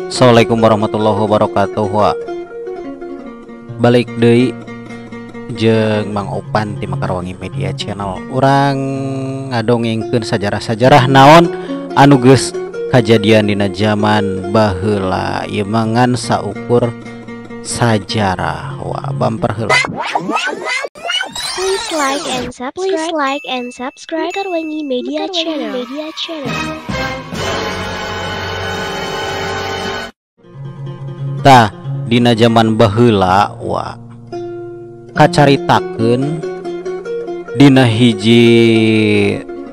Assalamualaikum warahmatullahi wabarakatuh. Wa. Balik deui jeung Mang Opan di Mekarwangi Media Channel. Urang ngadongengkeun sajarah-sajarah naon anu geus kajadian dina zaman baheula. Ieu mah ngan saukur sajarah. Wah, bumper heula. Please like and subscribe. Please like and subscribe Mekarwangi Media Channel. Media Channel. Tah, dina zaman baheula wa kacaritakeun dina hiji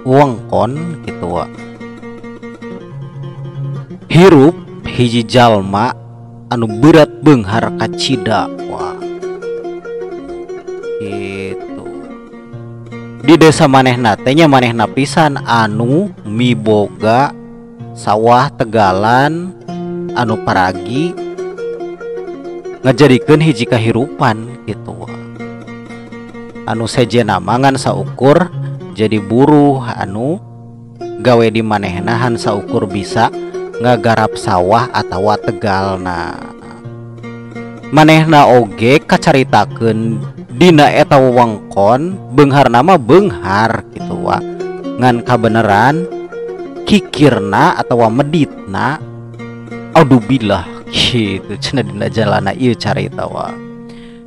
wengkon kitu wa. Hirup hiji jalma anu berat beunghar kacida wa. Gitu. Di desa manehna teh nya manehna pisan anu miboga sawah tegalan anu paragi ngajadikeun hiji kahirupan gitu. Anu sejenna mah ngan saukur jadi buruh anu gawe di manehna han saukur bisa ngagarap sawah atawa tegalna. Manehna oge kacaritakeun dina eta wewengkon beungharna mah beunghar gitu wa. Ngan kabeneran kikirna atawa meditna adubillah gitu cenah dina jalana ieu carita wa.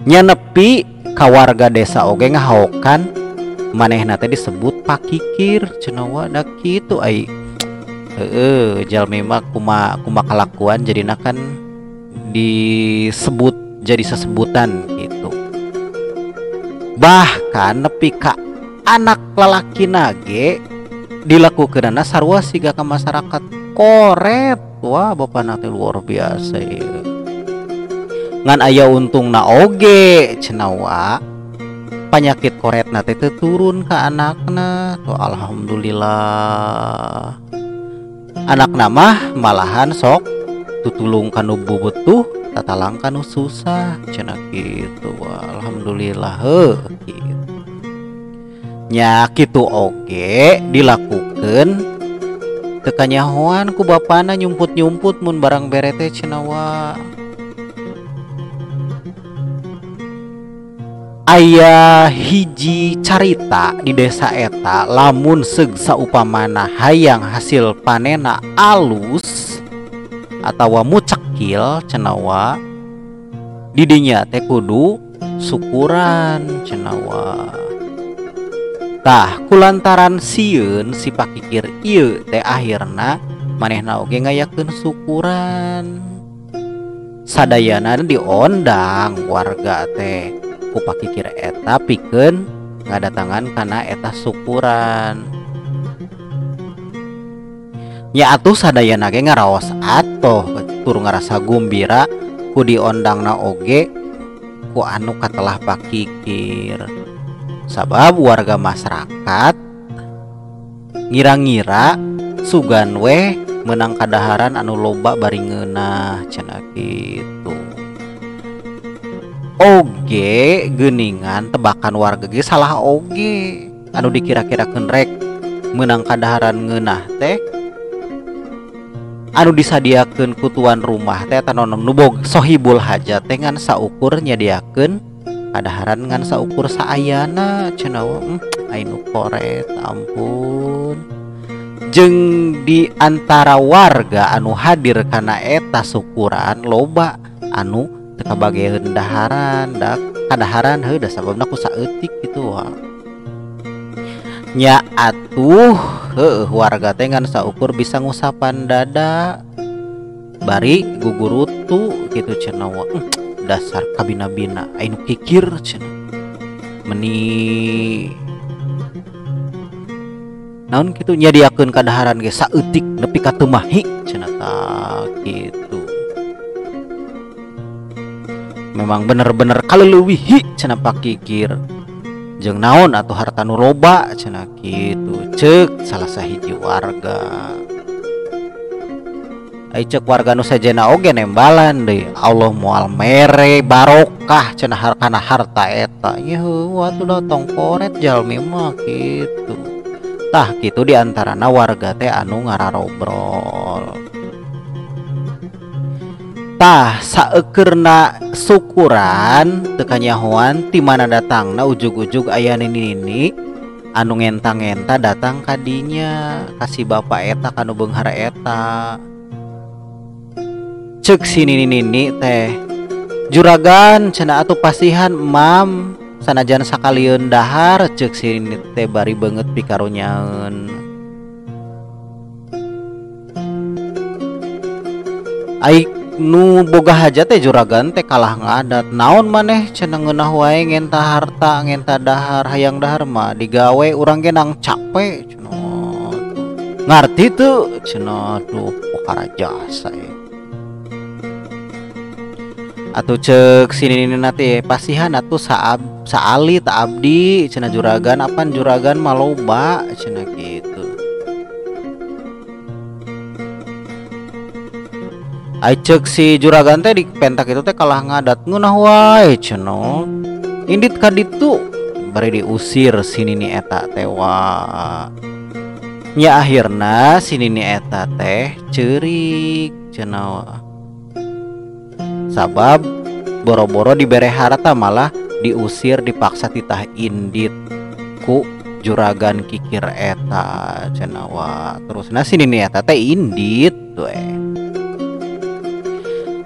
Nya nepi ka warga desa oge ngahaokan manehna teh disebut pakikir cenah wa. Da kitu ai heueuh jalmi mah kuma kuma kalakuan jadina kan disebut jadi sesebutan gitu. Bahkan nepi ka anak lalakina ge dilakukeunana sarua siga ka masyarakat koret. Wah, bapana teh luar biasa ieu. Ngan aya untungna oge cenah wa. Panyakit koretna teh teu turun ka anakna. Tuh alhamdulillah. Anakna mah malahan sok tutulung kanu bubutuh, tatalang kanu susah cenah kitu. Wah, alhamdulillah heuh kitu. Nya kitu oge dilakukeun teu kanyahoan ku bapana nyumput-nyumput mun barang bere teh cenah wa. Aya hiji carita di desa eta lamun seug saupamana hayang hasil panena alus atawa mucekil cenah wa, di dinya teh kudu syukuran cenah wa. Tah kulantaran sieun si pakikir ieu teh akhirna manehna oge ngayakeun syukuran. Sadayana diondang warga teh ku pakikir eta pikeun ngadatangan kana eta syukuran. Nya atuh sadayana ge ngaraos atoh tur ngarasa gumbira ku diondangna oge ku anu katelah pakikir. Sabab warga masyarakat ngira-ngira sugan weh menang kadaharan anu loba bari ngeunah cenah kitu. Oge geuningan tebakan warga ge salah oge anu dikira-kirakeun rek menang kadaharan ngeunah teh anu disadiakeun ku tuan rumah teh eta nu bog sohibul hajat teh ngan saukur nyadiakeun kadaharan ngan saukur saayana cenah wa. Anu koret ampun. Jeung di antara warga anu hadir kana eta syukuran loba anu teu kabageun daharan da kadaharan heuh da sababna ku saeutik kitu wa. Nya atuh heuh warga teh ngan saukur bisa ngusapan dada bari gugurutu kitu cenah wa. Dasar kabina-bina anu kikir cenah meni naon kitu nyadiakeun kadaharan ge saeutik nepi ka teu mahi cenah tah kitu. Memang bener-bener kaleuwihi cenah pakikir jeung naon atuh harta nu loba cenah kitu ceuk salah sahiji warga. Ai ceuk warga nu sejenna oge nembalan deui Allah moal mere barokah cenah kana harta eta. Nya heueuh atuh da tong koret jalmi mah kitu. Tah kitu di antarana warga teh anu ngararobrol. Tah saeukeurna syukuran teu kanyahoan ti mana datangna ujug-ujug aya nini-nini anu ngenta-ngenta datang ka dinya ka si bapak eta ka nu beunghar eta. Ceuk si nini-nini teh, juragan cenah atuh pasihan emam sanajan sakalieun dahar, ceuk si nini teh bari beungeut pikarunyaeun. Ai nu boga hajat teh juragan teh kalah ngadat, naon maneh cenah ngeunah wae ngenta harta ngenta dahar, hayang dahar mah digawe urang ge nang capek cenah. Ngarti teu cenah, aduh pokara jasa ye. Atuh ceuk si nini teh pasihan atuh saali ta abdi cenah juragan, apan juragan mah loba cenah kitu. Ai ceuk si juragan teh di pentak itu teh kalah ngadat ngeunah wae cenah. Indit ka ditu bari diusir si nini eta teh wa. Nya akhirna si nini eta teh ceurik cenah. Sabab boro-boro dibere harta malah diusir dipaksa titah indit ku juragan kikir eta cenah wa. Terusna si nini eta teh indit we.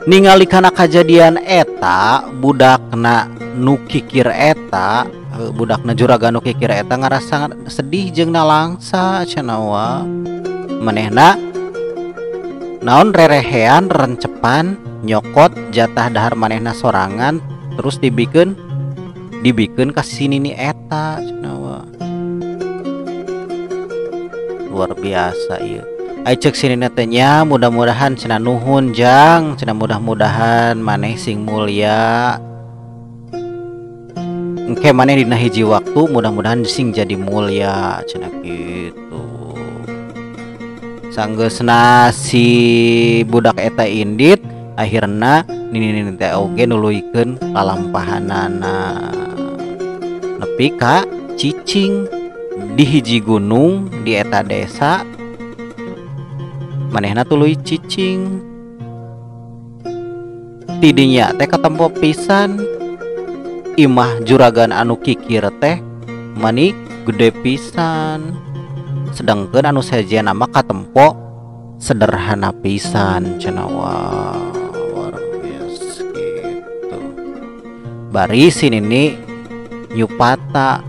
Ningali kana kajadian eta budakna nu kikir eta, budakna juragan nu kikir eta ngarasa sedih jeung nalangsa cenah wa. Manehna naon rerehean rencepan nyokot jatah dahar manehna sorangan terus dibikeun ka si nini eta cenah wa. Luar biasa ieu. Ai ceuk si nini teh nya mudah-mudahan cenah nuhun jang cenah, mudah-mudahan maneh sing mulia. Engke maneh dina hiji waktu mudah-mudahan sing jadi mulia cenah kitu. Sanggeusna si budak eta indit akhirna nini-nini teh oge nuluykeun lalampahanana nepi ka cicing di hiji gunung di eta desa. Manehna tuluy cicing tidinya teh katempo pisan imah juragan anu kikir teh mani gede pisan, sedangkeun anu sejenna mah katempo sederhana pisan cenah wa. Luar biasa gitu. Bari si nini nyupata,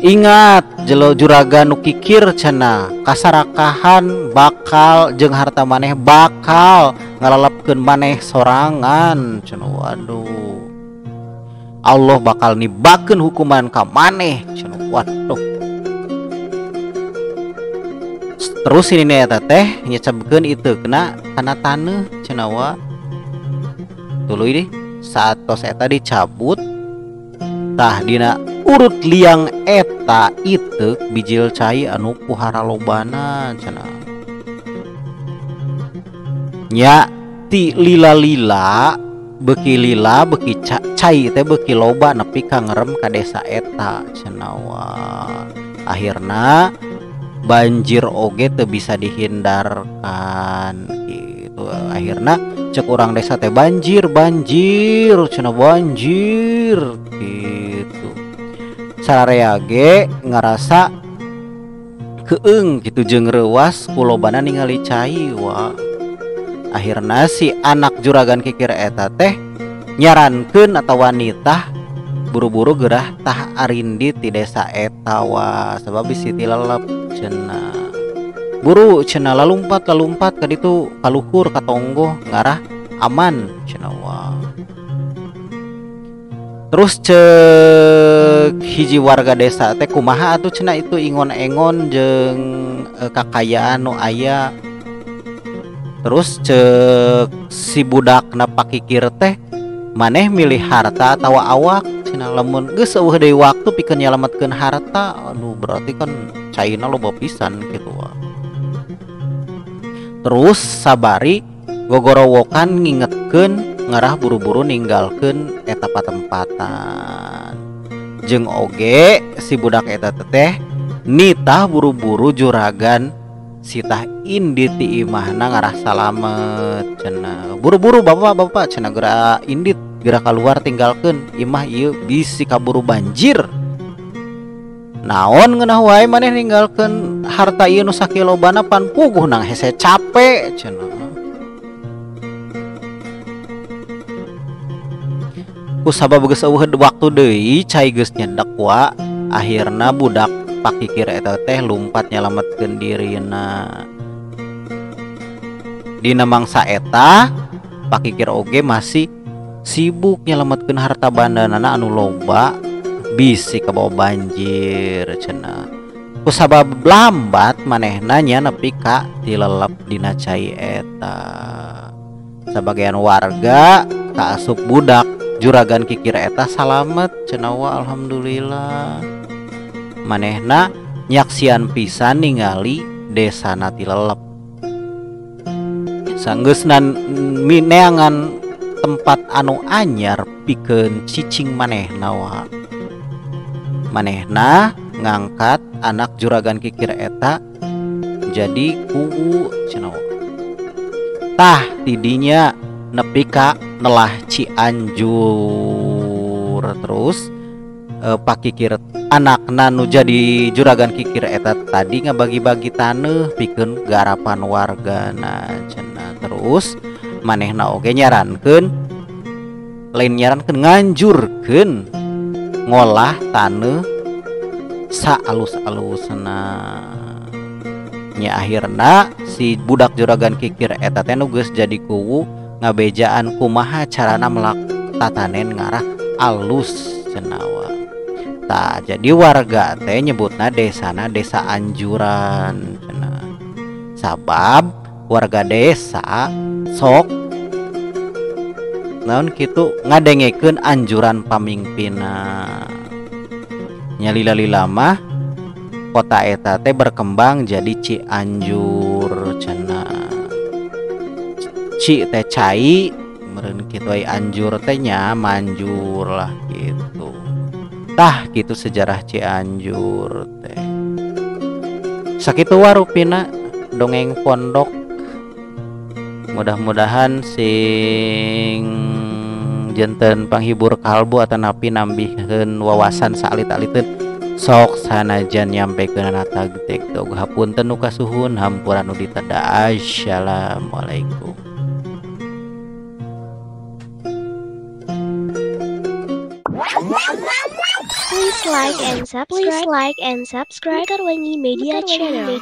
ingat jelo juragan nu kikir cenah kasarakahan bakal jeung harta maneh bakal ngalalepkeun maneh sorangan cenah. Waduh, Allah bakal nibakeun hukuman ka maneh cenah. Waduh. Terus ini eta teh nyecebkeun iteukna kana taneuh cenah wa. Tuluy deh saat tos eta dicabut tah dina urut liang eta iteuk bijil cai anu puhara lobana cenah. Nya ti lila-lila beuki lila beuki cai teh beuki loba nepi ka ngerem ka desa eta cenah wa. Akhirna banjir oge teu bisa dihindarkan gitu. Akhirna cek urang desa teh banjir banjir cenah banjir gitu. Sararea ge ngarasa keung gitu jeung reuas kulobana ningali cai wa. Akhirna si anak juragan kikir eta teh nyarankeun atawa nitah buru-buru gerah tah arindi ti desa eta wa, sebab bisi tilelep cenah. Buru cenah lalumpat lalumpat ka ditu kaluhur ka tonggoh ngarah aman cenah wa. Terus cek hiji warga desa teh kumaha atuh cenah itu ingon-engon jeung kakayaan nu aya. Terus cek si budakna pakikir teh maneh milih harta atawa awak cenah, lamun geus eueuh deui waktu pikeun nyalametkeun harta, aduh berarti kan caina loba pisan kitu wa. Terus sabari gogorowokan ngingetkeun ngarah buru-buru ninggalkeun eta patempatan. Jeung oge si budak eta teh nitah buru-buru juragan Sitah indit ti imahna ngarah salamet cenah. Buru-buru bapak-bapak cenah geura indit geura kaluar tinggalkeun imah ieu bisi kaburu banjir. Naon ngeunah wae maneh ninggalkeun harta ieu nu sakilobana pan puguh nang hese cape cenah. Ku sabab geus eueuh waktu deui cai geus nyedek wa akhirna budak pakikir eta teh lumpat nyalametkeun dirina. Dina mangsa eta pakikir oge masih sibuk nyalametkeun harta bandanana anu loba bisi kabawa banjir cenah. Ku sabab lambat manehna nya nepi ka tilelep dina cai eta. Sabagian warga kaasup budak juragan kikir eta salamet cenah wa alhamdulillah. Manehna nyaksian pisan ningali desana tilelep. Sanggeusna neangan tempat anu anyar pikeun cicing manehna wa. Manehna ngangkat anak juragan kikir eta jadi kuwu cenah. Tah tidinya nepi ka nelah Cianjur terus pakikir anakna nu jadi juragan kikir eta tadi ngabagi-bagi taneuh pikeun garapan wargana cenah. Terus manehna oge nyarankeun lain nyarankeun nganjurkeun ngolah taneuh saalus-alusna. Nya akhirna si budak juragan kikir eta teh nu geus jadi kuwu ngabejaan kumaha carana melak tatanen ngarah alus cenah. Tah jadi warga teh nyebutna desana desa Anjuran cenah. Sabab warga desa sok naon kitu ngadengekeun anjuran pamingpinna. Nya lila-lila mah kota eta teh berkembang jadi Cianjur cenah. Ci teh cai meureun kitu ai anjur teh nya manjur lah gitu. Tah gitu sejarah Cianjur teh. Sakitu warupina dongeng pondok. Mudah-mudahan sing janten panghibur kalbu atanapi nambihkeun wawasan saalit-aliteun sok sanajan nyampekeun tag TikTok. Hapunten nu kasuhun hampura nu diteda. Assalamualaikum. Please like and subscribe. Please like and subscribe. Mekarwangi Media Channel.